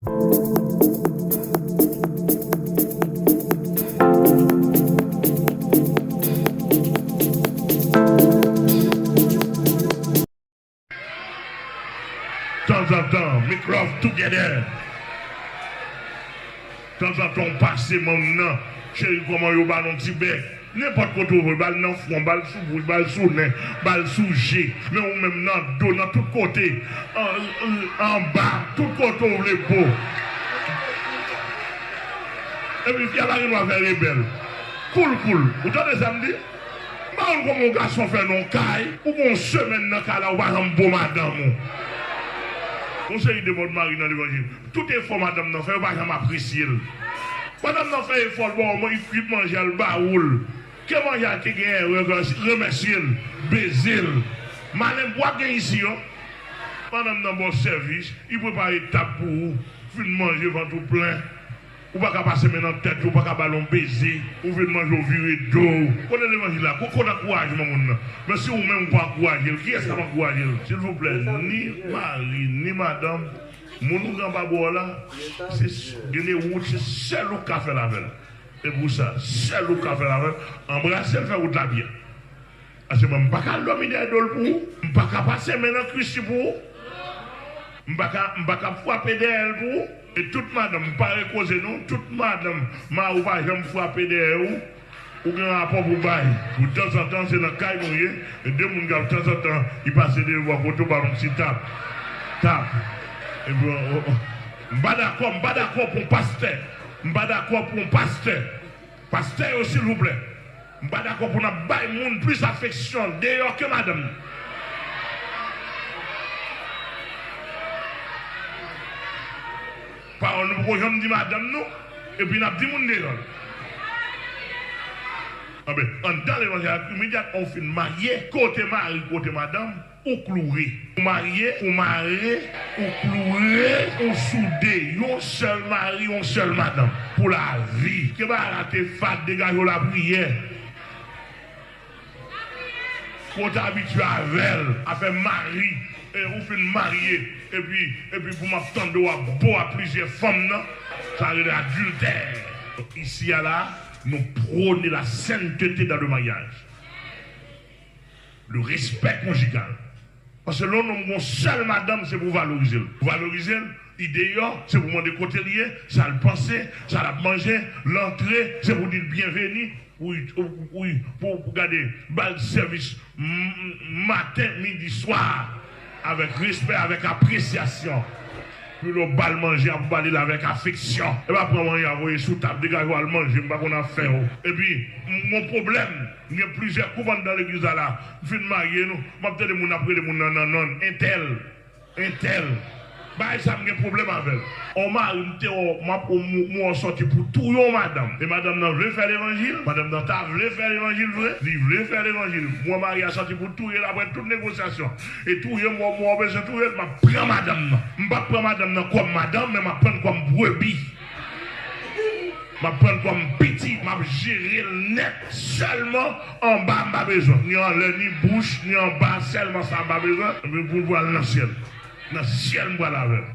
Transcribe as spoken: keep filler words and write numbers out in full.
Tanzantan, make love together. Tanzantan, w pase manm nan, cheri, kòman yo ba l yon ti bèk. Nenpòt kote w vle, ba l nan fwon, ba l sou bouch, ba l sou nen, ba l sou je. Men ou menm nan do, nan tout kote, an, anba, tout kote w vle, bo. Epi fi a pa gen dwa fè rebèl. Koul, koul. Ou tande sa m di? M pa konn kòman yon gason fè nan yon kay, ou gen yon semèn nan kay la, ou pa janm bo madanm ou. Yon seri de mòd mari nan levanjil. Tout efò madanm nan fè, yo pa janm apresye l. Madanm nan fè efò, l ba w man-, li kwit manje a, l ba ou l. Ke manje a te gen erè, remèsye l, beze l. Malen bwa gen isi yo. Madanm nan ba w sèvis, li prepare tab pou ou, fin manje, vant ou plen. Ou pa ka pase men nan tèt li, ou pa ka ba l yon beze, ou vin manje, ou vire do w. Kote levanjil la? Ko-, kote ankourajman moun nan? Men si ou menm ou pa ankouraje l, kiyès k ap ankouraje l? Silvouplè, ni mari, ni madanm, moun ou gen anba bra w la, se s-, gen de wout, se sèl ou k ka fè l avè l. E pou sa, sèl ou k ka fè l avè l, anbrase l, fè wout la byen. Paske mwen, m pa ka al dòmi dèyè do l pou ou. M pa ka pase men nan kwis li pou ou. M pa ka, m pa ka frape dèyè l pou ou. E tout madanm, m pa rekoze non, tout madanm, mari w pa janm frape dèyè ou. Ou gen rapò pou bay. Pou tanzantan, se nan kay nou ye. E de moun k ap tanzantan, li pase devan kote w ba l yon ti tap. Tap. Epi, o, o, m pa dakò, m pa dakò pou yon pastè. M pa dakò pou yon pastè. Pastè yo, silvouplè, m pa dakò pou n ap bay moun plis afeksyon deyò ke madanm. Pawòl nou poko janm di madanm nou, epi n ap di moun deyò. Anben, anndan levanjil la, imedyatman ou fin marye, kote mari, kote madanm, ou kloure, ou marye, ou mare, ou kloure, ou soude, yon sèl mari, yon sèl madanm, pou lavi. Ke bagay la te fad, degaje w lapriyè. Ou te abitye avè l, afè mari, e ou fin marye, epi, epi pou m ap tande w ap bo a plizyè fanm nan, sa rele adiltè. Donk, isi a la, nou prone la sentete dan le maryaj. Le respect conjugal. Paske lè yon nonm gen yon sèl madanm, se pou w valorize l. Pou w valorize l, li deyò, se pou w mande kote l ye, sa l panse, sa l ap manje, l antre, se pou w di l byenveni, wi, wi, pou, pou gade, ba l sèvis m-, m-, maten, midi, swa, avèk respè, avèk apresyasyon. Pou lè w ba l manje, ap bale l avèk afeksyon. E pa pran manje a voye sou tab, degaje w al manje, m pa konn afè w. Epi, m gon pwoblèm, m gen plizyè koup anndan legliz la la. M fin marye nou, m ap tande moun ap rele moun nan nan nonm, entèl, entèl. Bagay sa m gen pwoblèm avè l. On mari m te wè w, m ap, m, m wè w sòti pou touye yon madanm. E madanm nan vle fè levanjil, madanm nan ta vle fè levanjil vre, li vle fè levanjil. M wè mari a sòti pou touye l apre tout negosyasyon. E touye m, wè, m wè w bezwen touye l, m ap pran madanm nan. M p ap pran madanm nan kòm madanm, men m ap pran l kòm brebi. M ap pran l kòm pitit, m ap jere l nèt. Sèlman anba m pa bezwen. Ni anlè, ni bouch, ni anba, sèlman sa m pa bezwen. Epi pou l pral nan syèl. Nan syèl m pral avè l.